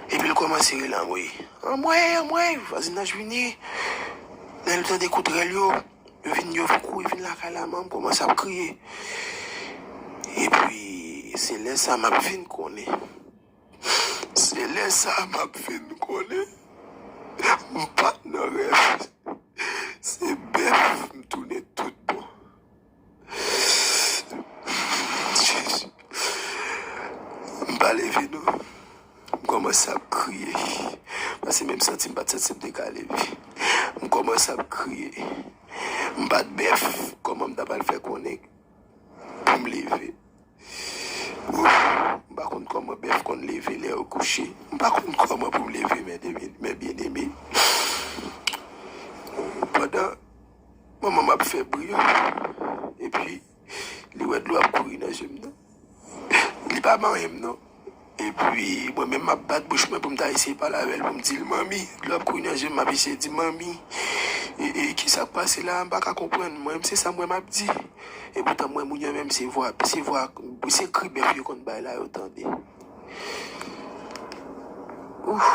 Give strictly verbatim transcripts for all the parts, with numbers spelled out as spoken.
Epi l kòmanse rele anmwey. Anmwey, anmwey, vwazinaj vini. Lè l tande kout rèl yo, yo vin, yo kouri vin lakay la, m kòmanse ap kriye. Epi, se lè sa m ap vin konnen. Se lè sa m ap vin konnen. M pa t nan rèv. Se bèf m tounen tout bon. Jezi. M pa leve non. M kòmanse ap kriye. Paske menm santi m pa t santi m te ka leve. M kòmanse ap kriye. M pa t bèf. Kòman m ta pral fè konnen pou m leve? Ouf, m pa konn kòman bèf konn leve lè yo kouche. M pa konn kòman pou m leve, men, men byeneme. Pandan manman m ap fè bri yo, epi li wè dlo ap kouri nan je m nan. Li pa manyen m non. Epi mwen menm m ap bat bouch mwen pou m ta eseye pale avè l, pou m di l, "Manmi," dlo ap kouri nan je m, m ap eseye di, "Manmi, e, e, ki sa k pase la? M pa ka konprann." Mwen menm se sa m wè m ap di. Epoutan mwen moun yo menm se vwa, se vwa, se kri bèf yo konn bay la yo tande. Ouf.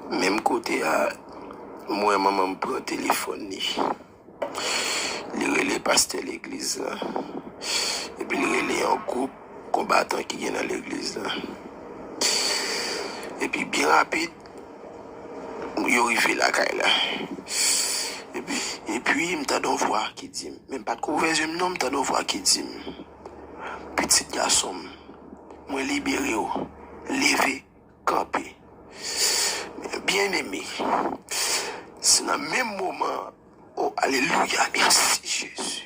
Menm kote a, m wè manman m pran telefòn li. Li rele pastè legliz la. Epi li rele yon gwoup konbatan ki gen nan legliz la. Epi byen rapid, yo rive lakay la. Epi, epi m tande yon vwa ki di m, men m pa t ko ouvè je m non, m tande yon vwa ki di m, "Pitit gason m, mwen libere w. Leve, kanpe." Byeneme, se nan menm moman, oh, alelouya, mèsi, Jezi.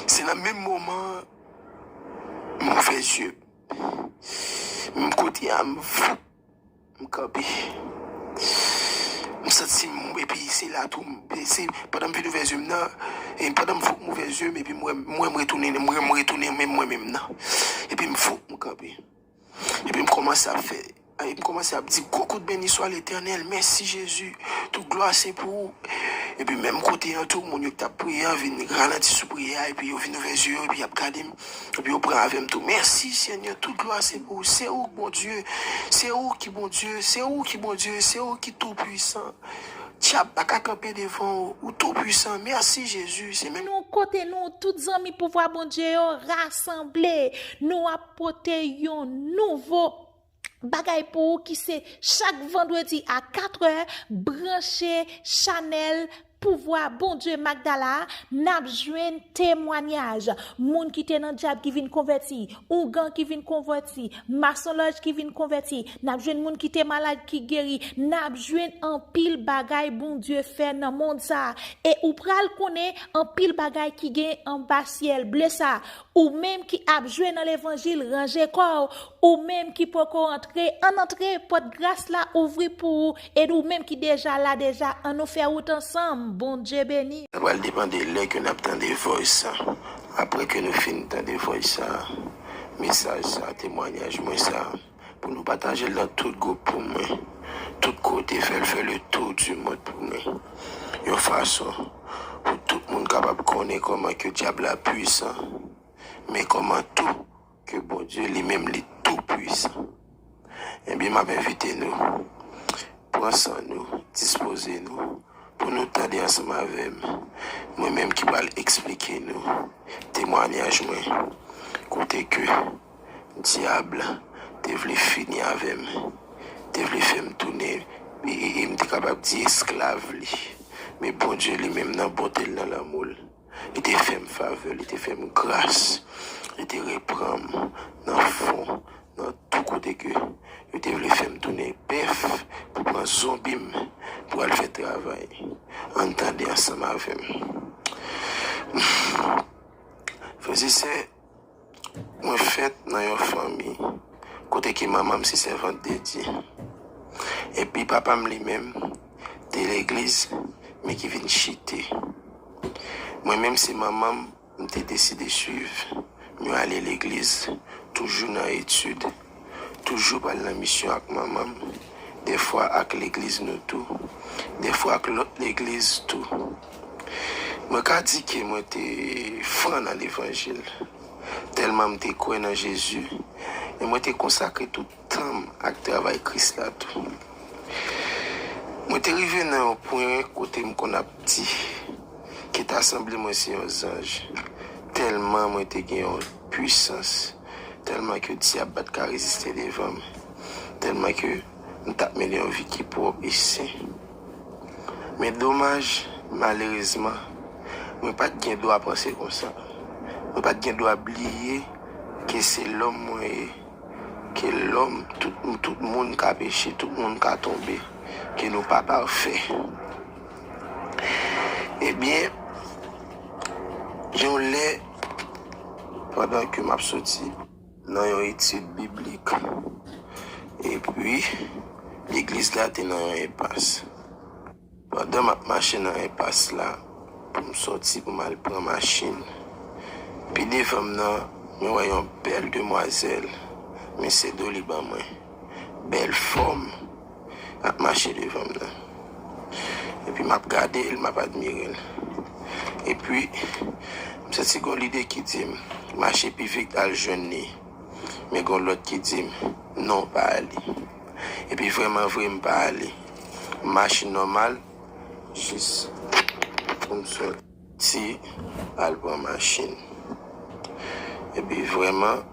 Se nan menm moman, m ouvè je m. Menm kote a, m voup, m kanpe. M santi m, epi se la tou, m, se pandan m vin ouvè je m nan, e pandan m voup, m ouvè je m, epi m wè, m wè m retounen, m wè m retounen menm mwen menm nan. Epi m voup, m kanpe. Epi m kòmanse ap fè, epi m kòmanse ap di, "Gwo kout beni swa Letènèl, mèsi Jezi, tout glwa se pou ou." Epi menm kote an tou, moun yo ki t ap priye an vin ralanti sou priyè a, epi yo vin ouvè je yo, epi y ap gade m, epi yo pran avè m tou. "Mèsi Senyè, tout glwa se pou ou, se ou k Bondye, se ou ki Bondye, se ou ki Bondye, se ou ki tou pwisan." Dyab pa ka kanpe devan ou, ou tou pwisan. Mèsi Jezi, se menm. Nou kote nou, tout zanmi pouvwa Bondye yo rasanble. Nou ap pote yon nouvo bagay pou ou ki se chak vandredi a katrè, branche chanèl Pouvwa Bondye Magdala, n ap jwenn temwanyaj. Moun ki te nan dyab ki vin konvèti, ougan ki vin konvèti, masonlòj ki vin konvèti, n ap jwenn moun ki te malad ki geri, n ap jwenn anpil bagay Bondye fè nan mond sa a. E ou pral konnen anpil bagay ki gen anba syèl ble sa a. Ou menm ki ap jwe nan levanjil, ranje kò w. Ou menm ki poko antre, ann antre, pòt gras la ouvri pou ou. E ou menm ki deja la deja, ann nou fè wout ansanm. Bondye beni. Sa pral depann de lè ke n ap tande voice sa. Apre ke nou fin tande voice sa, mesaj sa, temwanyaj mwen sa, pou nou pataje l nan tout gwoup pou mwen. Tout kote, fè l fè le tour du monde pou mwen. Yon fason pou tout moun kapab konnen kòman ke dyab la pwisan, men kòman tou ke Bondye li menm li tou pwisan. Ebyen, m ap envite nou, pran san nou, dispoze nou, pou nou tande ansanm avè m. Mwen menm ki pral eksplike nou temwanyaj mwen, kote ke dyab te vle fini avè m, te vle fè m tounen, e, e, e m te kapab di esklav li. Men Bondye li menm nan bonte l, nan lanmou l, li te fè m favè, li te fè m gras, li te reprann m nan fon, nan tou kote ke yo te vle fè m tounen bèf pou pran zonbi m pou al fè travay. Ann tande ansanm avè m. Frè e sè, mwen fèt nan yon fanmi kote ke manman m se sèvant de Dye. Epi papa m li menm te legliz, men ki vin chite. Mwen menm se manman m m te deside swiv. Mwen ale legliz, toujou nan etid, toujou pral nan misyon ak manman m, dèfwa ak legliz nou tou, dèfwa ak lòt legliz tou. Mwen ka di ke mwen te fran nan levanjil, tèlman m te kwè nan Jezi, E mwen te konsakre tout tan m ak travay Kris la tou. Mwen te rive nan yon pwen kote m konn ap di, kit a sanble mwen se yon zanj, tèlman mwen te gen yon pwisans, tèlman ke dyab pa t ka reziste devan m, tèlman ke m t ap mennen yon vi ki pwòp e sen. Men domaj, malerezman, mwen pa t gen dwa panse konsa. Mwen pa t gen dwa bliye ke se lòm mwen ye, ke lòm, tout, tout moun ka peche, tout moun ka tonbe, ke nou pa pafè. Ebyen, yon lè, pandan ke m ap soti nan yon etid biblik, epi legliz la te nan yon enpas. Pandan m ap mache nan enpas la, pou m soti pou m al pran machin, pi devan m nan, mwen wè yon bèl demwazèl, men se do li ban mwen. Bèl fòm, ap mache devan m nan. Epi m ap gade l, m ap admire l. Epi, m santi gon lide ki di m, mache pi vit al jwenn li. Men gon lòt ki di m, non, pa ale. Epi vrèman vre, m pa ale. M mache nòmal, jis pou m soti al pran machin. Epi vrèman,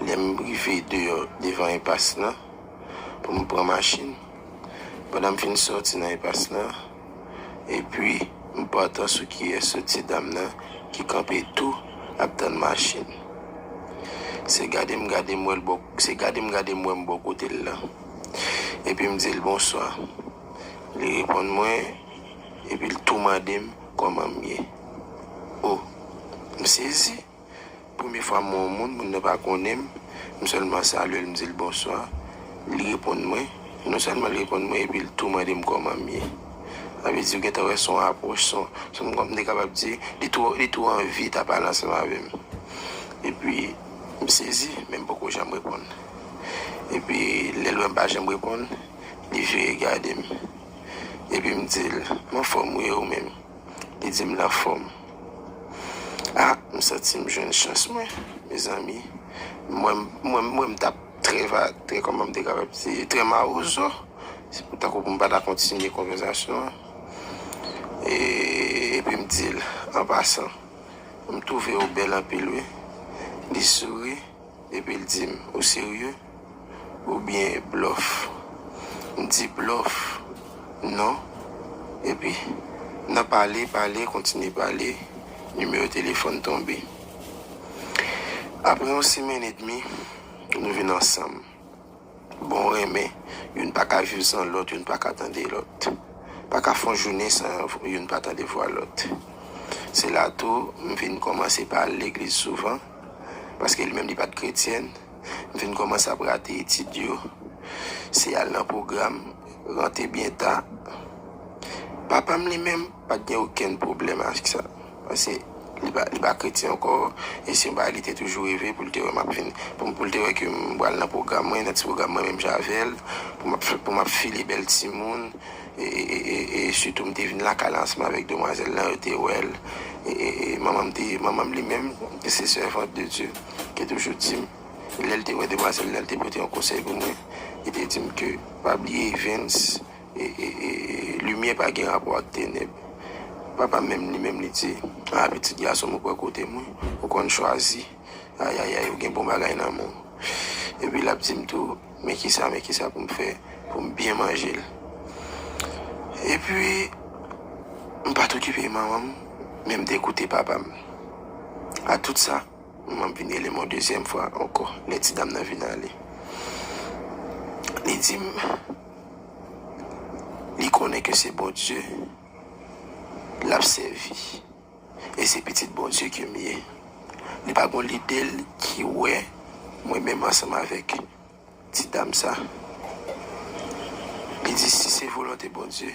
lè m rive deyò, devan enpas lan, pou m pran machin, pandan m fin soti nan enpas lan, epi m pòtan sou kiyès ti dam nan ki kanpe tou ap tann machin. Se gade m gade m wè l bò, se gade m gade m wè m bò kote l lan. Epi m di l bonswa. Li reponn mwen, epi l tou mande m kòman m ye. O, m sezi. Premye fwa m wè yon moun, moun nan pa konnen m, m sèlman salye l, m di l bonswa. Li reponn mwen, non sèlman li reponn mwen, epi l tou mande m kòman m ye. Sa vle di, ou gentan wè se yon apwòch, se yon, se yon, m te kapab di, li tou, li tou anvi ta pale ansanm avè m. Epi, m sezi, men m poko janm reponn. Epi, lè l wè m pa janm reponn, li vire gade m. Epi m di l, m anfòm wi, e ou menm? Li di m l anfòm. A, m santi m jwenn chans mwen, mezanmi. Mwen, mwen, mwen m t ap trè va, trè kòman m te kapab di, trè mawozo. Se pou tankou pou m pa ta kontinye konvèsasyon an. E, epi m di l, an pasan, m twouve w bèl anpil wi. Li souri. Epi l di m, ou serye? Oubyen blòf? M di blòf, non. Epi, nan pale, pale, kontinye pale, nimewo telefòn tonbe. Apre yon semèn edmi, nou vin ansanm. Bon renmen, youn pa ka viv san lòt, youn pa ka tande lòt. Pa ka fè yon jounen san youn pa tande vwa lòt. Se la tou, m vin kòmanse pa al legliz souvan, paske li menm li pa t kretyèn. M vin kòmanse ap rate etid yo. Se al nan pwogram, rantre byen ta. Papa m li menm pa t gen okenn pwoblèm ak sa. Paske li pa, li pa kretyen ankò, e se yon bagay li te toujou reve pou l te wè m ap vin, pou, pou l te wè ke m pral nan pwogram mwen, nan ti pwogram mwen menm jan avè l, pou m ap, pou m ap file bèl timoun, e, e, e, e, e sitou m te vin lakay la ansanm avèk demwazèl lan, yo te wè l, e, e, e manman m te, manman m li menm, se sèvant de Dye, ki toujou di m, lè l te wè demwazèl lan, l te pote yon konsèy pou mwen, li te di m ke, pa bliye Evens, e, e, e, limyè pa gen rapò ak tenèb. Papa m menm, li menm, li di, a, pitit gason m, ou pran kote mwen, ou konn chwazi. Ayayay, ou gen bon bagay nan men w. Epi l ap di m tou, men kisa, men kisa pou m fè, pou m byen manje l. Epi, m pa t okipe manman m, men m te koute papa m. A tout sa, manman m vin rele m yon dezyèm fwa ankò, lè ti dam nan vin ale. Li di m, li konnen ke se Bondye l ap sèvi. E se pitit Bondye ke m ye. Li pa gon lide l ki wè mwen menm ansanm avèk ti dam sa. Li di, si se volonte Bondye,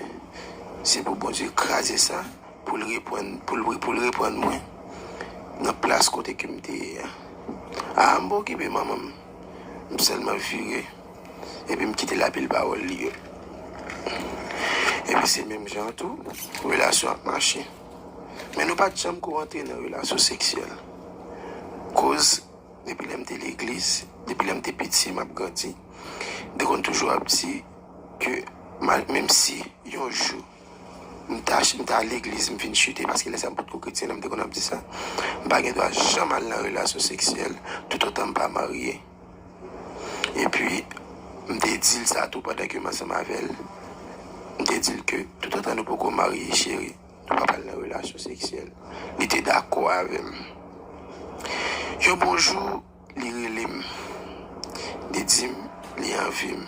se pou Bondye kraze sa, pou l reprann, pou l, pou l reprann mwen nan plas kote ke m te ye a. A, m pa okipe manman m. M sèlman vire, epi m kite l epi l pawòl li yo. Epi se menm jan tou, relasyon ap mache. Men nou pa t janm ko rantre nan relasyon seksyèl. Koz depi lè m te legliz, depi lè m te piti, m ap grandi, m te konn toujou ap di ke ma- menm si yon jou m ta, m ta legliz, m fin chite, paske lè sa m potko kretyen, m te konn ap di sa, m pa gen dwa janm al nan relasyon seksyèl toutotan m pa marye. Epi, m te di l sa tou pandan ke m ansanm avè l. M te di l ke toutotan nou poko marye, cheri, nou p ap al nan relasyon seksyèl. Li te dakò avè m. Yon bon jou, li rele m. Li di m li anvi m.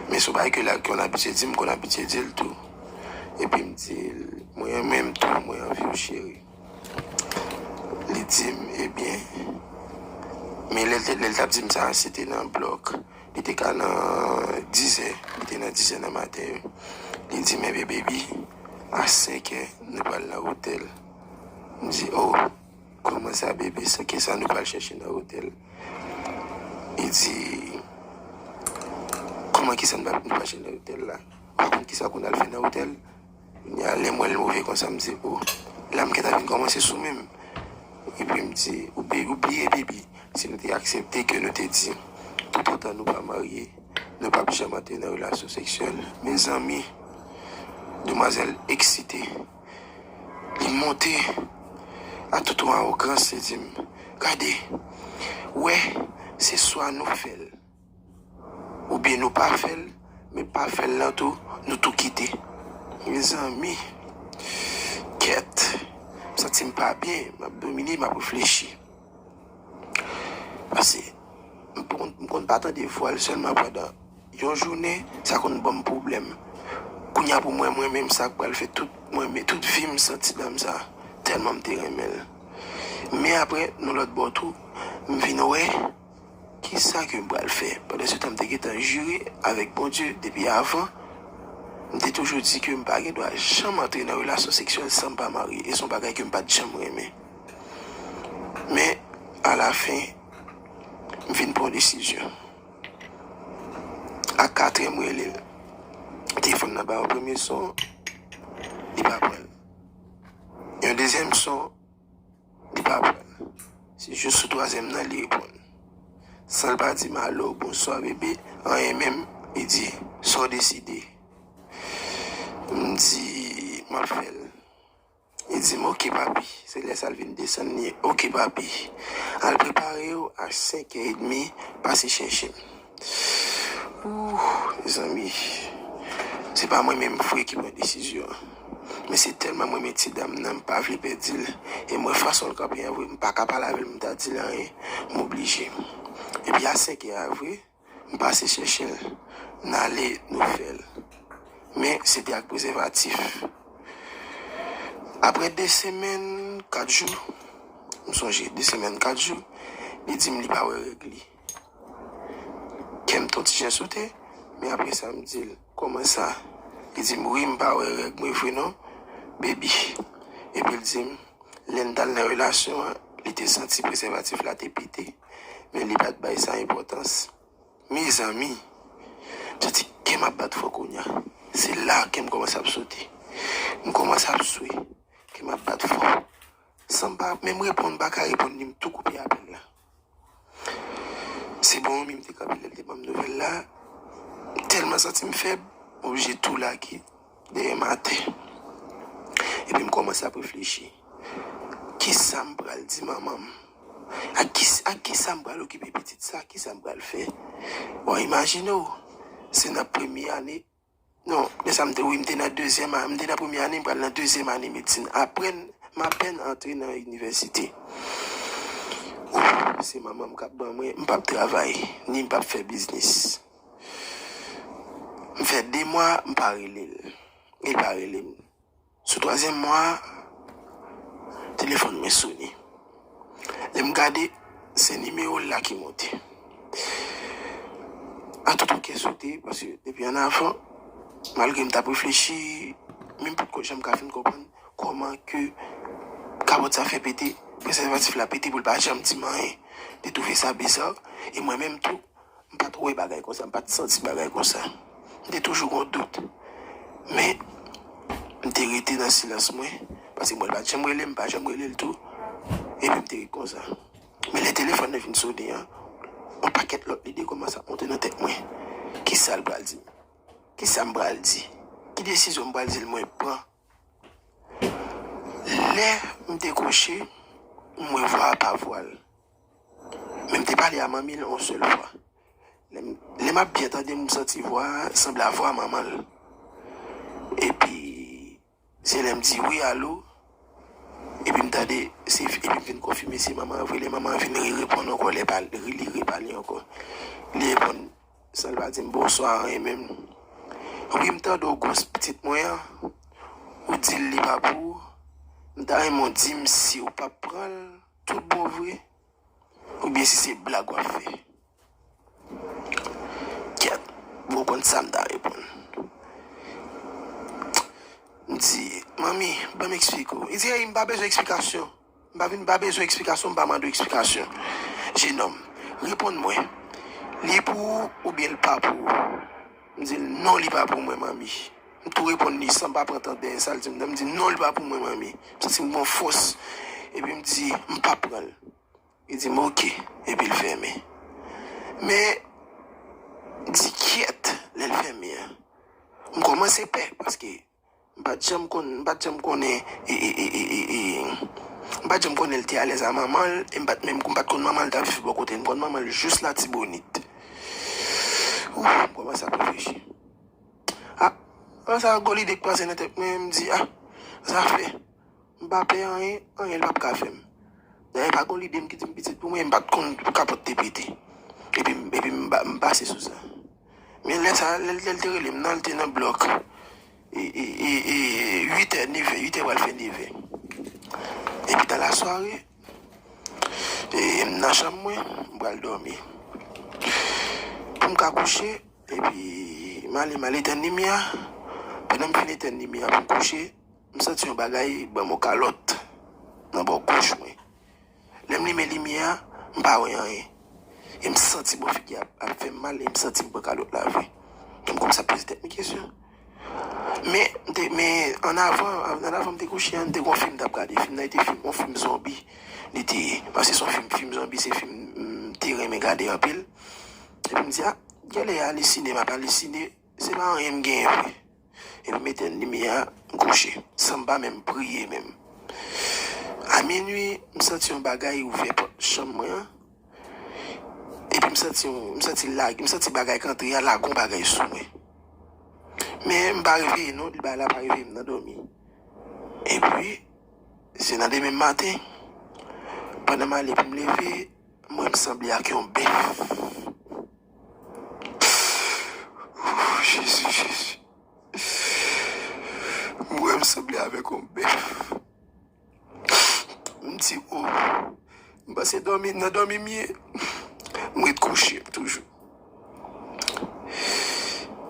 Men se yon bagay ke l konn abitye di m, m konn abitye di l tou. Epi m di l, mwen menm tou, mwen anvi w, cheri. Li di m, ebyen, men lè l te- lè l t ap di m sa, se te nan blòk. Li te ka nan dizè, li te nan dizè nan maten yo. Li di m, ebyen, baby, a senkè, nou pral nan otèl. M di, oh, kòman sa, baby, senkè sa nou pral chèche nan otèl? Li di, kòman, kisa nou pral nou pral chèche nan otèl la? Ou pa konn kisa konn al fè nan otèl? Kounye a, lè m wè l move konsa, m di, oh, la m gentan vin kòmanse sou men m. Epi m di, ou be- ou bliye, baby, si nou te aksepte ke nou te di, toutotan nou pa marye, nou p ap janm antre nan relasyon seksyèl. Mezanmi, demwazèl eksite. Li monte a tout yon awogans, li di m, gade, wè, se swa nou fè l, oubyen nou pa fè l, men pa fè l lan tou, nou tou kite. Mezanmi, kèt, m santi m pa byen, m ap domine, m ap reflechi. Paske m konn, m konn pa tande vwa l sèlman pandan yon jounen, sa konn ban m pwoblèm. Kounye a pou mwen, mwen menm sa k pral fè tout, mwen, men tout vi m santi dam sa, tèlman m te renmen l. Men apre, nan lòt bò tou, m vin wè kisa ke m pral fè. Pandan se tan, m te gentan jire avèk Bondye depi avan. M te toujou di ke m pa gen dwa janm antre nan relasyon seksyèl san m pa marye. E se yon bagay ke m pa t janm renmen. Men, alafen, m vin pran yon desizyon. A katrè, m rele l. Telefòn nan ba yon premye son, li pa pran l. Yon dezyèm son, li pa pran l. Se jis sou twazyèm nan li reponn. San l pa di m alo, bonswa, bebe, anyen menm, li di, sa w deside? M di, m ap fè l. Li di m, oke, papi. Se lè sa l vin desann li. Oke, papi. Al prepare w, a senkè edmi, pase chèche m. Ouh, mezanmi. Se pa mwen menm vre ki pran desizyon an. Men se tèlman mwen renmen ti dam nan, m pa vle pèdi l. E mwen fason l kanpe an vre, m pa ka pale avè l, m ta di l anyen, m oblije. Epi a senkè a vre, m pase chèche l. N ale, nou fè l. Men se te ak prezèvatif. Apre de semèn, kat jou, m sonje, de semèn, kat jou, li di m li pa wè règ li. Kè m t on ti jan sote, men apre sa, m di l, kòman sa? Li di m, wi, m pa wè règ mwen vre non, baby. Epi l di m, lè n t al nan relasyon an, li te santi prezèvatif la te pete, men li pa t bay sa enpòtans. Mezanmi, m santi kè m ap bat fò kounye a. Se la kè m kòmanse ap sote. M kòmanse ap swe. Kè m ap bat fò. San m pa menm reponn, m pa ka reponn li, m tou koupe apèl la. Se bon, m te kanpe lè l te ban m nouvèl la. M tèlman santi m fèb, m oblije tou lage dèyè m atè. Epi m kòmanse ap reflechi. Kisa m pral di manman m? Ak ki, ak kisa m pral okipe pitit sa? Kisa m pral fè? Bon, imajine w, se nan premye ane, non, lè sa m te, wi, m te nan dezyèm ane, m te nan premye ane, m pral nan dezyèm ane medsin. Apèn, m apèn antre nan inivèsite. Ouf, se manman m k ap ban mwen, m p ap travay, ni m p ap fè biznis. M fè de mwa, m pa rele l. Li pa rele m. Sou twazyèm mwa a, telefòn mwen sone. Lè m gade, se nimewo l la ki monte. A tout yon kè sote, paske depi ann avan, malgre m t ap reflechi, men m potko janm ka fin konprann kòman ke kapòt sa fè pete, prezèvatif la pete pou l pa janm di m anyen. Li twouve sa biza, e mwen menm tou, m pa t wè bagay konsa, m pa t santi bagay konsa. M te toujou gen dout. Men, m te rete nan silans mwen, paske mwen l pa t janm rele m, m pa janm rele l tou. Epi m te ret konsa. Men lè telefòn nan fin sone an, yon pakèt lòt lide kòmanse ap monte nan tèt mwen. Kisa l pral di m? Kisa m pral di? Ki desizyon m pral di l mwen pran? Lè m dekwoche, m wè vwa a pa vwa l. Men m te pale a manmi l yon sèl fwa. Lè m, lè m ap byen tande m, m santi vwa a sanble a vwa manman l. Epi, se lè m di wi, alo, epi m tande, se, epi m vin konfime se manman an vre, lè manman an vin reponn ankò, lè pa, li repale ankò. Li reponn, san l pa di m bonswa, anyen menm. Wi, m tande w gwos pitit mwen an, ou di l li pa pou ou. M ta renmen w di m si w p ap pran l tout bon vre, oubyen si se blag w ap fè. Kèt, bon, w konn sa m ta reponn. M di, manmi, ban m eksplike w. Li di, ey, m pa bezwen eksplikasyon. M pa vin, m pa bezwen eksplikasyon, m pa mande w eksplikasyon. Jenòm, reponn mwen. Li pou ou oubyen l pa pou ou? M di l, non, li pa pou mwen, manmi. M tou reponn li san m pa pran tan dèyè sa l di m nan. M di, non, li pa pou mwen, manmi. M santi m pran fòs. Epi m di, m p ap pran l. Li di m, oke. Epi l fèmen. Men, di kyèt, lè l fèmen an, m kòmanse pè, paske m pa t janm konn, m pa t janm konnen, e, e, e, e, e, e, m pa t janm konnen l te alèz a manman l, e m pa t menm, m pa t konn manman l t ap viv bò kote l, m konn manman l jis Latibonit. Ou, m kòmanse ap reflechi. A, sa gwo lide k pase nan tèt mwen, m di, a, zafè. M pa pè anyen, anyen l p ap ka fè m. Dayè, pa gon lide m ki di m pitit pou mwen, m pa t konn kapòt te pete. Epi, m- epi m, ba- m pase sou sa. Men lè sa, lè, lè l te rele m nan, l te nan blòk. E, e, e, e, uit è, nèf è, uit è pral fè nèf è. Epi nan lasware, e, m nan chanm mwen, m pral dòmi. Pou m ka kouche, epi m ale, m al etenn limyè a. Pandan m fin etenn limyè a pou m kouche, m santi yon bagay ban m yon kalòt nan bò goch mwen. Lè m limen limyè a, m pa wè anyen. E m santi bò figi a ap fè m mal, e m santi m pran kalòt la vre. E m kòmanse ap poze tèt mwen kesyon. Men, m te, men ann avan, ann avan m te kouche a, m te gen yon fim m t ap gade. Fim nan, li te fim, yon fim zonbi. Li te ye. Paske se yon fim, fim zonbi, se fim m te renmen gade anpil. Epi m di, a, genlè alisine, m ap alisine, se pa anyen m genyen vre. Epi m etenn limyè a, m kouche. San m pa menm priye menm. A minwi, m santi yon bagay ouvè pòt chanm mwen an. Epi m santi yon, m santi lag, m santi bagay k antre a, lage yon bagay sou mwen. Men m pa reveye non, bagay la pa reveye m nan dòmi. Epi, se nan demen maten, pandan m ale pou m leve, m wè m sanble ak yon bèf. Jezi, Jezi. M wè m sanble avèk yon bèf. M di, o, m panse dòmi, nan dòmi m ye. M ret kouche toujou.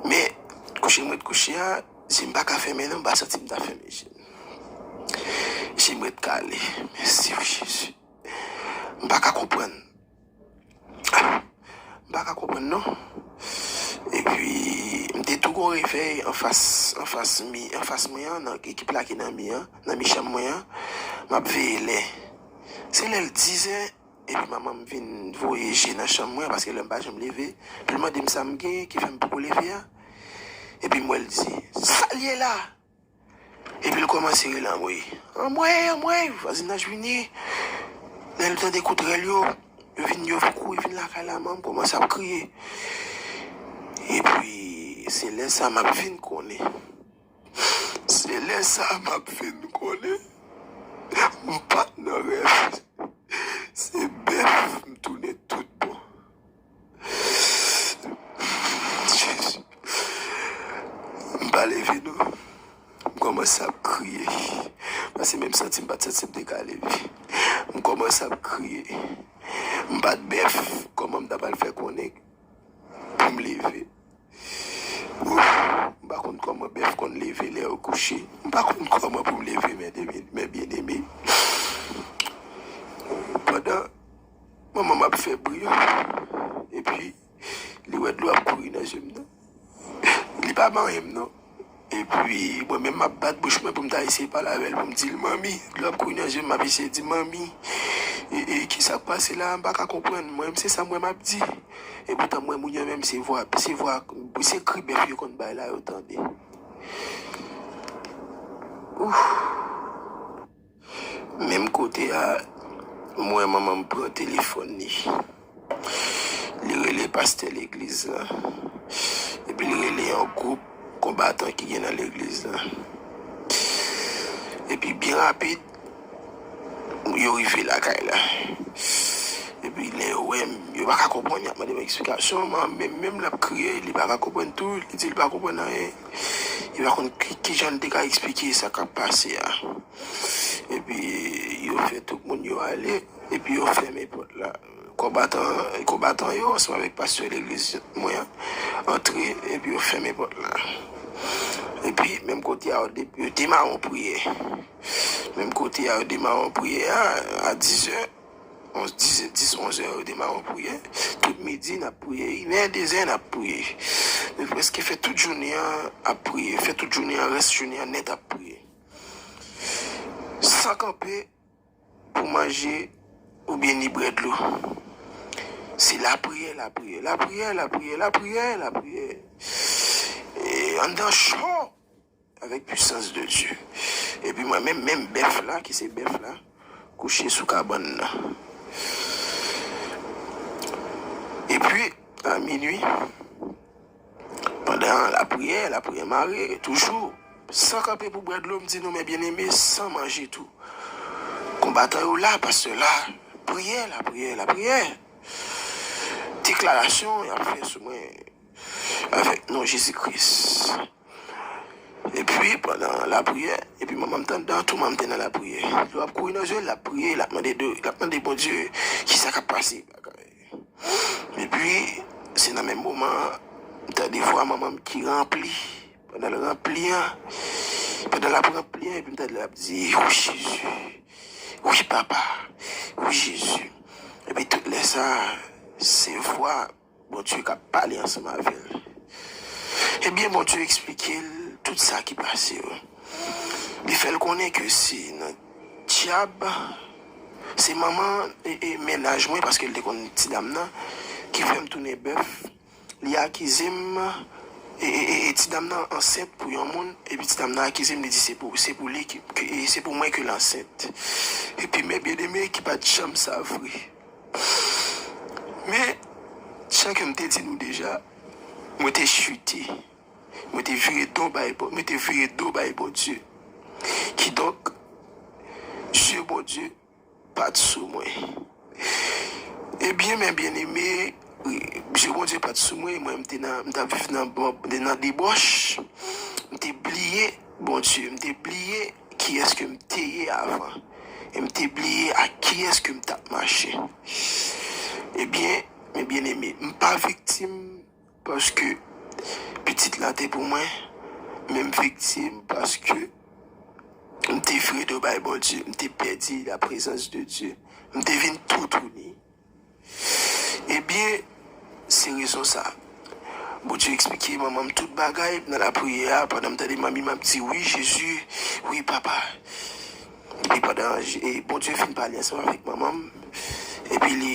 Men, kouche m ret kouche a, je m pa ka fèmen non, m pa santi m ta fèmen je m. Je m ret kale. Mèsi, wi, Jezi. M pa ka konprann. M pa ka konprann non. Epi, m te tou gon refèy anfas, anfas mi, anfas mwen an, nan ekip la ki nan mi an, nan mi chanm mwen an. M ap veye lè. Se lè l dizè, epi manman m vin voye je nan chanm mwen, paske lè m pa janm leve. Epi l mande m sa m gen, ki fè m poko leve a. Epi m wè l di, sa l ye la? Epi l kòmanse rele anmwey. Anmwey, anmwey, vwazinaj vini. Lè l tande kout rèl yo, yo vin, yo kouri vin lakay la, manman m kòmanse ap kriye. Epi, se lè sa m ap vin konnen. Se lè sa m ap vin konnen. M pa t nan rèv. Se bèf, m tounen tout bon. Jezi. M pa leve non. M kòmanse ap kriye. Paske menm santi m pa t santi m te ka leve. M kòmanse ap kriye. M pa t bèf. Kòman m ta pral fè konnen pou m leve? Ouf, m pa konn kòman bèf konn leve lè yo kouche. M pa konn kòman pou m leve, men, men byeneme. Pandan manman m ap fè bri, epi li wè dlo ap kouri nan je m nan. Li pa manyen m non. Epi, mwen menm m ap bat bouch mwen pou m ta eseye pale avè l, pou m di l, manmi, dlo ap kouri nan je m, m ap eseye di, manmi, E, e, kisa k pase la? M pa ka konprann. Mwen menm, se sa m wè m ap di. E poutan, mwen, moun yo menm, se vwa, se vwa, se kri bèf yo konn bay la, yo tande. Ouf. Menm kote a, m wè manman m pran telefòn li. Li rele pastè legliz la. Epi li rele yon gwoup konbatan ki gen nan legliz la. Epi byen rapid, yo rive lakay la. Epi lè yo wè m, yo pa ka konprann, y ap mande m eksplikasyon, men menm, menm l ap kriye, li pa ka konprann tou, li di li pa konprann anyen. Li pa konn ki, ki jan l te ka eksplike sa k ap pase a. Epi yo fè tout moun yo ale, epi yo fèmen pòt la. Konbatan, konbatan yo, ansanm avèk pastè legliz mwen an, antre, epi yo fèmen pòt la. Epi, menm kote a, yo de-, yo demare yon priyè. Menm kote a, yo demare yon priyè a, a dizè, onz, dizè, dis, onzè, yo demare yon priyè. Tout midi, n ap priye. Inè, dezè, n ap priye. Nou prèske fè tout jounen an ap priye. Fè tout jounen an, rès jounen an nèt ap priye. San kanpe, pou manje oubyen ni bwè dlo. Se lapriyè, lapriyè, lapriyè, lapriyè, lapriyè, lapriyè. E anndan cho avèk pisans de Dye. Epi mwen menm, menm bèf la, ki se bèf la, kouche sou kabann nan. Epi, a minui, pandan lapriyè, lapriyè mare, toujou, san kanpe pou bwè dlo, m di nou, men byeneme, san manje tou. Konbatan yo la, pastè la, priyè, lapriyè, lapriyè. Deklarasyon y ap fè sou mwen, avèk non Jezi Kris. Epi, pandan lapriyè, epi manman m t anndan tou, manman m te nan lapriyè. Dlo ap kouri nan zye l, l ap priye, l ap mande de, l ap mande Bondye, kisa k ap pase. Epi, se nan menm moman an, m tande vwa manman m ki ranpli. Pandan l ranpli an, pandan l ap ranpli an, epi m tande l ap di, wi, Jezi, wi, Papa, wi, Jezi. Epi tout lè sa, se vwa Bondye k ap pale ansanm avè l. Ebyen, Bondye eksplike l tout sa ki pase yo. Li fè l konnen ke se nan dyab, se manman e, e mennaj mwen, paske l te konn ti dam nan, ki fè m tounen bèf. Li akize m, e, e, e, e ti dam nan ansent pou yon moun, epi ti dam nan akize m, li di se pou, se pou li ki, ki, e se pou mwen ke l ansent. Epi, men byeneme, ki pa t janm sa vre. Men, jan ke m te di nou deja, mwen te chite. Mwen te vire do bay Bon-, mwen te vire do bay Bondye. Kidonk, zye Bondye pa t sou mwen. Ebyen, men byeneme, zye Bondye pa t sou mwen, mwen, m te nan, m t ap viv nan, nan debòch. M te bliye Bondye, m te bliye kiyès ke m te ye avan. E m te bliye ak kiyès ke m t ap mache. Ebyen, men byeneme, m pa viktim paske pitit la te pou mwen, men m viktim paske m te vire do bay Bondye, m te pèdi la prezans de Dye, m te vin toutouni. Ebyen, se rezon sa. Bondye eksplike manman m tout bagay nan lapriyè a, pandan m tande manmi m ap di, wi, Jezi, wi, Papa. Epi pandan, e Bondye fin pale ansanm avèk manman m, epi li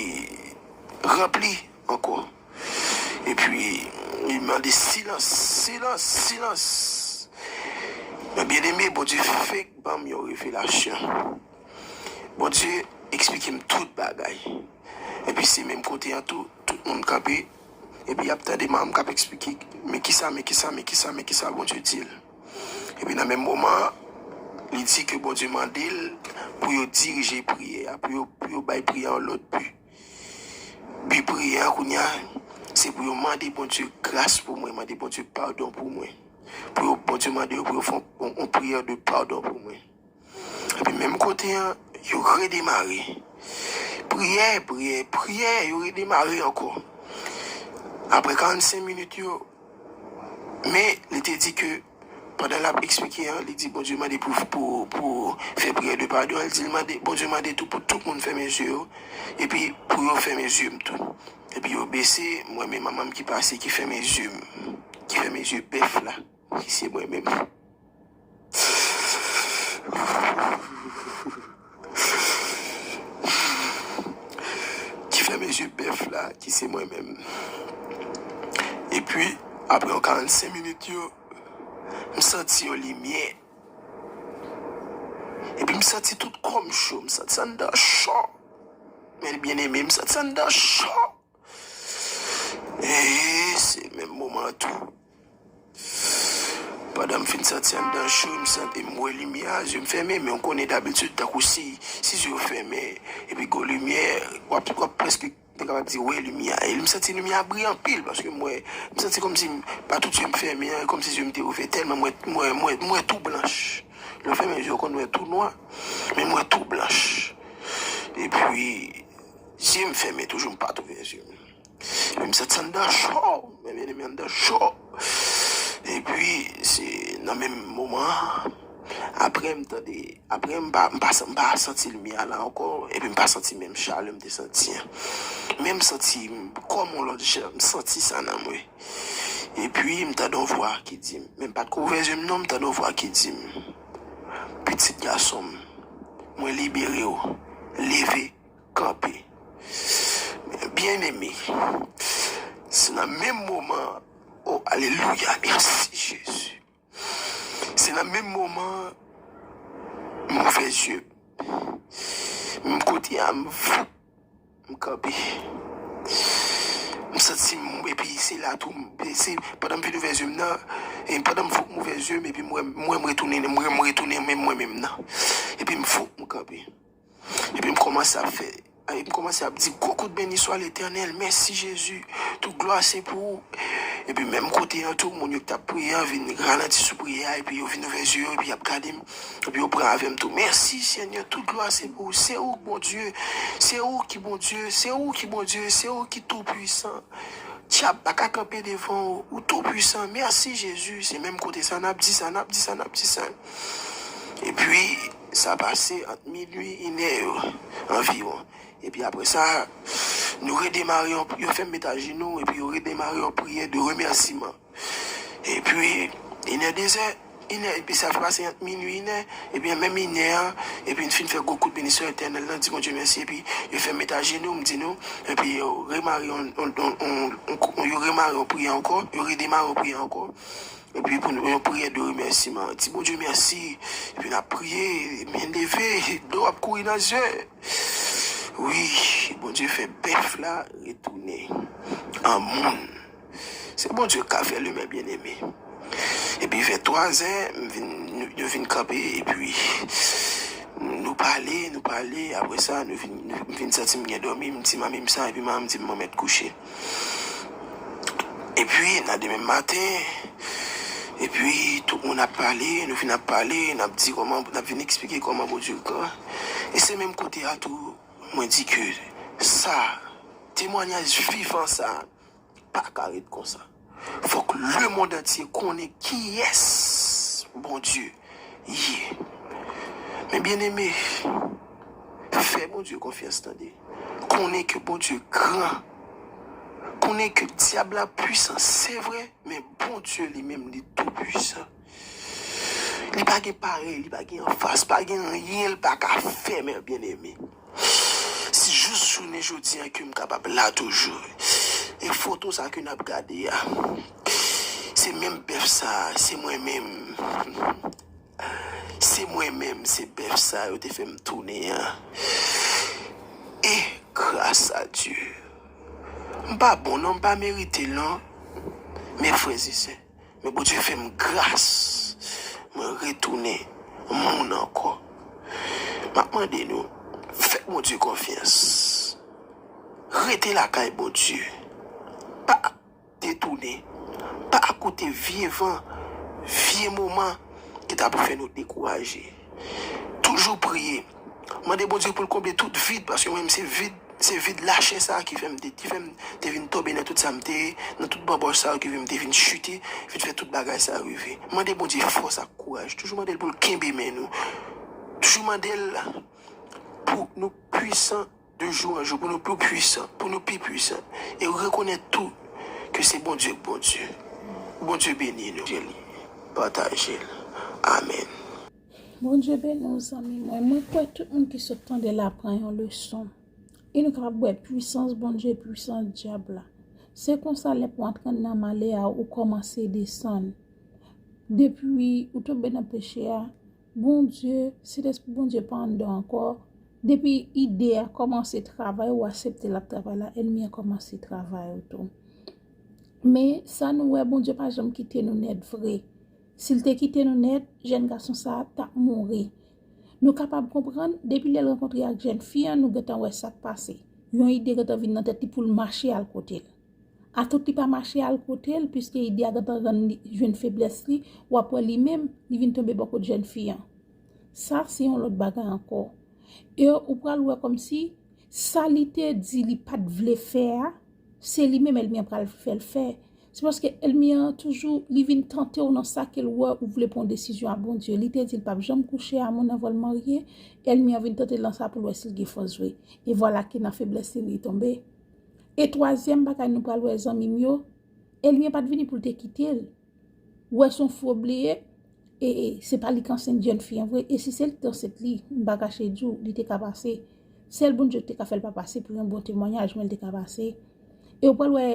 ranpli ankò. Epi, li mande silans, silans, silans. Men byeneme, Bondye fèk ban m yon revelasyon. Bondye eksplike m tout bagay. Epi se menm kote an tou, tout moun kanpe. Epi y ap tande manman m k ap eksplike, men kisa, men kisa, men kisa, men kisa Bondye di l. Epi nan menm moman an, li di ke Bondye mande l pou yo dirije priyè a, pou yo, pou yo bay priyè a yon lòt bi. Bi priyè a kounye a, se pou yo mande Bondye gras pou mwen, mande Bondye padon pou mwen. Pou yo, Bondye mande yo pou yo fè yon, yon, yon priyè de padon pou mwen. Epi menm kote an, yo redemare. Priyè, priyè, priyè, yo redemare ankò. Apre karannsenk minit yo, men li te di ke pandan l ap eksplike an, li di Bondye mande pou, pou, pou fè priyè de padon an, li di l mande, Bondye mande tou pou tout moun fèmen zye yo, epi pou yo fèmen zye m tou. Epi yo bese, m wè men manman m ki pase, ki fèmen zye m, ki fèmen zye bèf la, ki se mwen menm. la, ki se mwen menm. Epi, apre yon karannsenk minit yo, m santi yon limyè. Epi m santi tout kò m cho, m santi anndan cho. Men byeneme, m santi anndan cho. E se menm moman an tou. Pandan m fin santi anndan cho, m santi m wè limyè a, zye m fèmen, men w konnen dabitid, tankou si, si zye w fèmen, epi gwo limyè, w ap, w ap prèske, te kapab di, wè limyè a. E m santi limyè a briye anpil, paske m wè, m santi kòmsi m, pa tout zye m fèmen an, e kòmsi zye m te ouvè, tèlman m wè, m wè, m wè, m wè tou blanch. Lè w fèmen zye w, w konn wè tou nwa, men m wè tou blanch. Epi, zye m fèmen toujou, m pa t ouvè zye m. Epi m santi anndan cho, men byeneme anndan cho. Epi, se nan menm moman an, apre m tande, apre m pa, m pa, san- m pa santi limyè a la ankò, epi m pa santi menm chalè m te santi an. Men m santi m kòm yon lòt jan, m santi sa nan mwen. Epi, m tande yon vwa ki di m, men m pa t ko ouvè zye m non, m tande yon vwa ki di m, pitit gason m, mwen libere w, leve, kanpe. Byeneme, se nan menm moman, oh, alelouya, mèsi, Jezi. Se nan menm moman, m ouvè zye m. M kote a, m voup, m kanpe. M santi m, epi se la tou, m, se pandan m fin ouvè zye m nan, e pandan m voup m ouvè zye m, epi m wè, m wè m retounen, m wè m retounen menm mwen menm nan. Epi m voup m kanpe. Epi m kòmanse ap fè, epi m kòmanse ap di, gwo kout beni swa Letènèl, mèsi Jezi, tout glwa se pou ou. Epi menm kote an tou, moun yo ki t ap priye an vin ralanti sou priyè a, epi yo vin ouvè zye yo, epi y ap gade m, epi yo pran avè m tou. Mèsi Senyè, tout glwa se pou ou, se ou k Bondye, se ou ki Bondye, se ou ki Bondye, se ou ki tou pwisan. Dyab pa ka kanpe devan ou, ou tou pwisan. Mèsi Jezi, se menm kote sa n ap di sa, n ap di sa, n ap di sa. Epi, sa pase ant minui, inè yo, anviwon. Epi apre sa, nou redemare, yon- yo fè m met ajenou, epi yo redemare yon priyè de remèsiman. Epi, inè dezè, inè, epi sa fè pase ant minui, inè, epi menm inè an, epi n fin fè gwo kout beni swa Letènèl nan, di Bondye mèsi, epi yo fè m met ajenou, m di nou, epi yo remare yon, yon, yon, yon, yon, yo remare yon priyè ankò, yo redemare yon priyè ankò. Epi pou nou, yon priyè de remèsiman. Di Bondye mèsi. Epi n ap priye, men leve, dlo ap kouri nan zye. Wi, Bondye fè bèf la retounen an moun. Se Bondye k ka fè l, men byeneme. Epi vè twazè, m vin, nou, nou vin kanpe, epi nou pale, nou pale. Apre sa, nou vin, nou, m vin santi m gen dòmi, m di manmi m sa, epi manmi m di m mwen mèt kouche. Epi, nan demen maten, epi tout moun ap pale, nou vin ap pale, n ap di kòman, n ap vin eksplike kòman Bondye gran. E se menm kote a tou, mwen di ke sa, temwanyaj vivan sa, pa ka ret konsa. Fòk lemonn antye konnen kiyès Bondye ye. Men byeneme, fè Bondye konfyans tande. Konnen ke Bondye gran. Konnen ke dyab la pwisan, se vre, men Bondye li menm li tou pwisan. Li pa gen parèy, li pa gen anfas, pa gen anyen l pa ka fè, men byeneme. Si jis jounen jodi an ke m kapab la toujou. E foto sa ke n ap gade a, se menm bèf sa, se mwen menm. Se mwen menm, se bèf sa yo te fè m tounen an. E gras a Dye. M pa bon non, m pa merite l non. Men frè e sè, men Bondye fè m gras. Mwen retounen moun ankò. M ap mande nou, fè Bondye konfyans. Rete lakay Bondye. Pa detounen. Pa koute vye van, vye moman ki ta pou fè nou dekouraje. Toujou priye. Mande Bondye pou l konble tout vid, paske mwen menm se vid, se vid lachè sa a ki fè m te, ki fè m te vin tonbe nan tout sa m te ye, nan tout banbòch sa yo ki fè m te vin chite, vin fè tout bagay sa yo rive. Mande Bondye fòs ak kouraj. Toujou mande l pou l kenbe men nou. Toujou mande l pou nou pwisan de jou an jou, pou nou pi pwisan, pou nou pi pwisan. E rekonèt tou ke se Bondye k Bondye. Bondye beni nou. Pataje l. Amèn. Bondye beni w, zanmi mwen. Mwen kwè tout moun ki sot tande l la pran yon leson. E nou kapab wè pwisans Bondye, pwisans dyab la. Se konsa, lè pou antre nan malè a, ou kòmanse desann. Depi ou tonbe nan peche a, Bondye, Sentespri Bondye pa anndan ankò. Depi ide a kòmanse travay, ou aksepte l ap travay la, ènmi an kòmanse travay ou tou. Men sa nou wè, Bondye pa janm kite nou nèt vre. Si l te kite nou nèt, jèn gason sa a t ap mouri. Nou kapab konprann, depi lè l rankontre ak jèn fi an, nou gentan wè sa k pase. Yon ide gentan vin nan tèt li pou l mache al kote l. Atout li pa mache al kote l, piske ide a gentan rann li jwenn feblès li, w ap wè li menm, li vin tonbe bò kot jèn fi an. Sa, se yon lòt bagay ankò. E ou pral wè kòmsi sa li te di li pa t vle fè a, se li menm ènmi an pral fè l fè. Se paske ènmi an toujou, li vin tante w nan sa ke l wè ou vle pran yon desizyon a Bondye. Li te di l p ap janm kouche a moun anvan l marye, ènmi an vin tante l nan sa pou l wè si l gen fòs vre. E vwala ke nan feblès li, li tonbe. E twazyèm bagay nou pral wè, zanmi m yo, ènmi an pa t vini pou l te kite l. Ou wè, se yon fo bliye, e, e se pa li k ansent jèn fi an vre, e si se li k te ansent li, m pa kache di w, li te ka pase. Sèl Bondye ki te ka fè l pa pase pou yon bon temwayaj, men li te ka pase. E ou pral wè,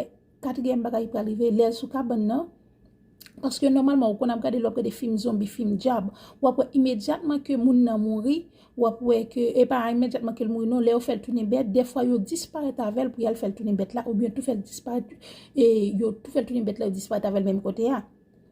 katriyèm bagay ki pral rive, lè l sou kabann nan, paske nòmalman, ou konn ap gade, lè w ap gade fim zonbi, fim dyab, w ap wè imedyatman ke moun nan mouri, w ap wè ke, e pa imedyatman ke l mouri non, lè yo fè l tounen bèt, dèfwa yo disparèt avè l pou y al fè l tounen bèt la, oubyen tou fè l disparèt, e yo tou fè l tounen bèt la, yo disparèt avè l menm kote a.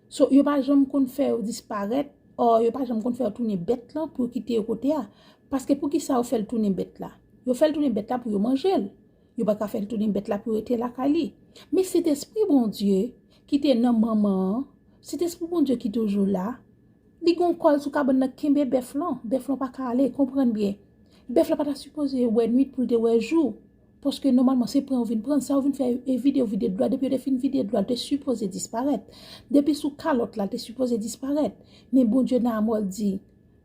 So, yo pa janm konn fè yo disparèt, ò, yo pa janm konn fè yo tounen bèt lan pou yo kite yo kote a. Paske poukisa yo fè l tounen bèt la? Yo fè l tounen bèt la pou yo manje l. Yo pa ka fè l tounen bèt la pou yo rete lakay li. Men Sentespri Bondye ki te nan manman an, Sentespri Bondye ki toujou la, li gen yon kòl sou kabann nan, kenbe bèf lan. Bèf lan pa ka ale, konprann byen. Bèf la pa ta sipoze wè nwit pou l te wè jou. Paske nòmalman se pran yo vin pran l, sa yo vin fè, e vide yo vide dlo a. Depi yo te fin vide dlo a, l te sipoze disparèt. Depi sou kalòt la, l te sipoze disparèt. Men Bondye nan amò l di,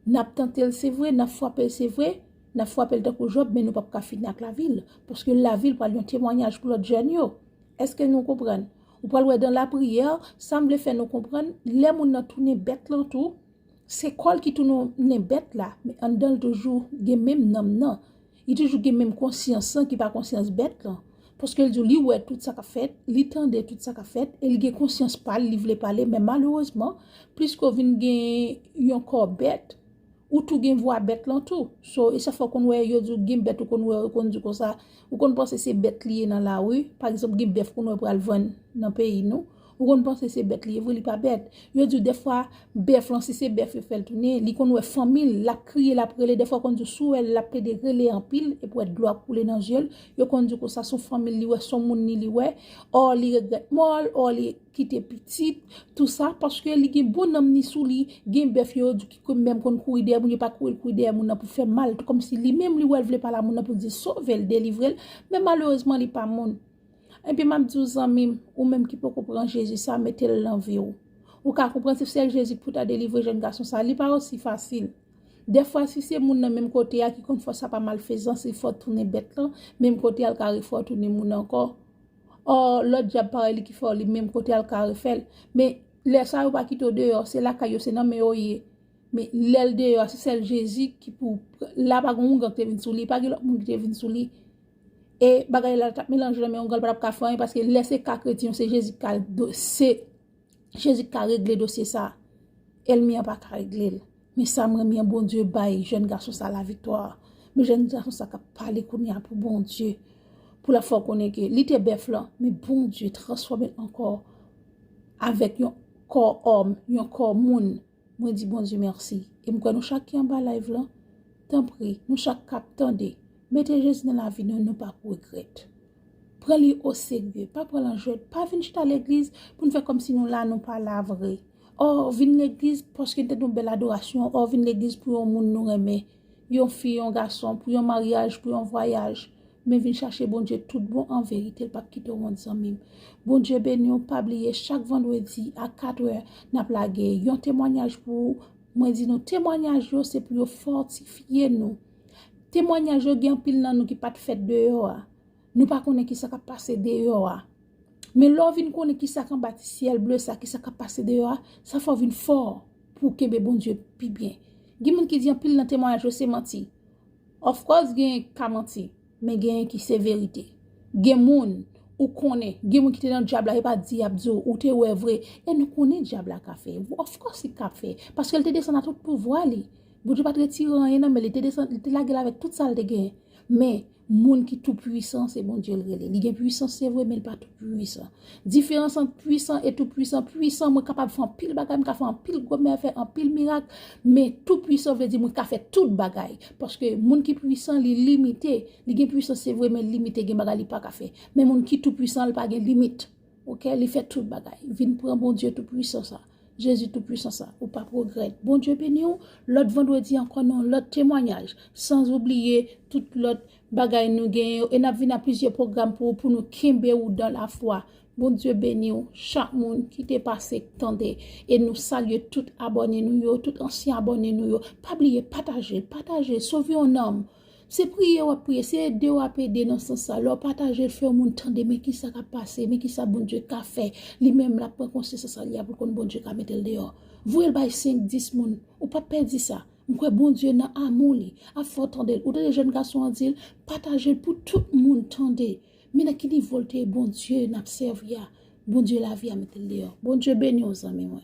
n ap tante l se vre, n ap frape l se vre, n ap frape l tankou Jòb, men nou p ap ka fini ak lavi l. Paske lavi l pral yon temwayaj pou lòt jèn yo. Èske nou konprann? Ou pral wè dan lapriyè, sa m vle fè nou konprann, lè moun nan tounen bèt lan tou, se kò l ki tounen bèt la, men anndan l toujou gen menm nanm nan. Li toujou gen menm konsyans lan ki pa konsyans bèt lan. Paske l di w li wè tout sa k ap fèt, li tande tout sa k ap fèt, e li gen konsyans pa l, li vle pale, men malerezman, pliske w vin gen yon kò bèt, ou tou gen vwa bèt lan tou. So, e sa fè w konn wè, yo di w gen bèt, ou konn wè, ou konn di konsa, ou konn panse se bèt li ye nan lari. Pa egzanp, gen bèf konn wè pral vann nan peyi nou. Ou konn panse se bèt li ye vre, li pa bèt. Yo di w dèfwa, bèf lan, si se bèf yo fè l tounen, li konn wè fanmi l, l ap kriye, l ap rele. Dèfwa, w konn di w si w wè l, l ap plede rele anpil, epi w wè dlo ap koule nan zye l. Yo konn di w konsa, se yon fanmi l li wè, se yon moun li, li wè. Ò, li regrèt mò l, ò, li kite pitit, tou sa, paske li gen bon nanm ni sou li, gen bèf yo, yo di w ki konn menm konn kouri dèyè moun, yo pa kouri, kouri dèyè moun nan pou fè mal, tou kòmsi li menm li wè l vle pale a moun nan pou l di sove l, delivre l, men malerezman li pa moun. Ebyen, m ap di w, zanmi m, ou menm ki poko pran Jezi sa, mete l nan vi w. Ou ka konprann se sèl Jezi ki pou ta delivre jèn gason sa, li pa osi fasil. Dèfwa, si se moun nan menm kote a ki konn fè w sa pa malfezans, li fè w tounen bèt lan, menm kote a l ka refè w tounen moun ankò. Ò, lòt dyab parèy li ki fè w li menm kote a l ka refè l. Men lè sa yo pa kite w deyò, se lakay yo, se nan men yo ye. Men lè l deyò a, se sèl Jezi ki pou, la pa gen oungan ki te vin sou li, pa gen lòt moun ki te vin sou li. E bagay la t ap melanje nan men oungan, l pa t ap ka fè anyen, paske lè se ka kretyen yo, se Jezi ki ka do-, se Jezi ki ka regle dosye sa. Ènmi an pa ka regle l. Men sa m renmen an, Bondye bay jèn gason sa laviktwa. Men jèn gason sa k ap pale kounye a pou Bondye. Pou l ap fè w konnen ke li te bèf lan, men Bondye transfòme l ankò avèk yon kò òm, yon kò moun. Mwen di Bondye mèsi. E m kwè nou chak ki anba live lan, tanpri, nou chak k ap tande, mete Jezi nan lavi nou, nou p ap regrèt. Pran li oserye, pa pran l an jwèt, pa vin chita legliz pou n fè kòmsi nou la, nou pa la vre. Ò, vin legliz paske n te nan yon bèl adorasyon, ò, vin legliz pou yon moun nou renmen, yon fi, yon gason, pou yon maryaj, pou yon vwayaj. Men vin chache Bondye tout bon an verite, l p ap kite w wont, zanmi m. Bondye beni w, pa bliye chak vandredi a kat è, n ap lage yon temwayaj pou ou. Mwen di nou, temwayaj yo se pou yo fòtifye nou. Temwayaj yo, gen anpil nan nou ki pa t fèt deyò a. Nou pa konnen kisa k ap pase deyò a. Men lè w vin konnen kisa k anba ti syèl ble sa, kisa k ap pase deyò a, sa fè w vin fò pou w kenbe Bondye pi byen. Gen moun ki di anpil nan temwayaj yo se manti. Of course, gen ka manti. Men genyen ki se verite. Gen moun, ou konnen, gen moun ki te nan dyab la, e pa di y ap di w, ou te wè vre. E nou konnen dyab la ka fè. Of course, li ka fè. Paske l te desann a tout pouvwa li. Bondye pa t retire anyen nan men li, te desann, li te lage l avèk tout sa l te genyen. Men, moun ki tou pwisan, se Bondye l rele. Li gen pwisans, se vre, men li pa tou pwisan. Diferans ant pwisan e tou pwisan. Pwisan, mwen kapab fè anpil bagay, mwen ka fè anpil gwo mèvèy, anpil mirak, men tou pwisan vle di mwen ka fè tout bagay. Paske moun ki pwisan, li limite. Li gen pwisans, se vre, men li limite, gen bagay li pa ka fè. Men moun ki tou pwisan, li pa gen limit. Oke, li fè tout bagay. Vin pran Bondye tou pwisan sa. Jezi tou pwisan sa. Ou p ap regrèt. Bondye beni w. Lòt vandredi ankò nan yon lòt temwayaj. San oubliye tout lòt bagay nou genyen yo. E n ap vin ak plizyè pwogram pou, pou nou kenbe w dan lafwa. Bondye beni w. Chak moun ki te pase tande. E nou salye tout abòne nou yo, tout ansyen abòne nou yo. Pa bliye pataje, pataje, sove yon nanm. Se priye w ap priye, se ede w ap ede nan sans sa. Lè w pataje l, fè yon moun tande, men kisa k ap pase, men kisa Bondye ka fè. Li menm l ap pran konsyans sa li a pou l konn Bondye ka mete l deyò. Voye l bay senk, dis moun. Ou p ap pèdi sa. M kwè Bondye nan amou li ap fè w tande l. Ou tande jèn gason an di l, pataje l pou tout moun tande. Men nan ki nivo l te ye, Bondye n ap sèvi a. Bondye lavi a mete l deyò. Bondye beni w, zanmi mwen.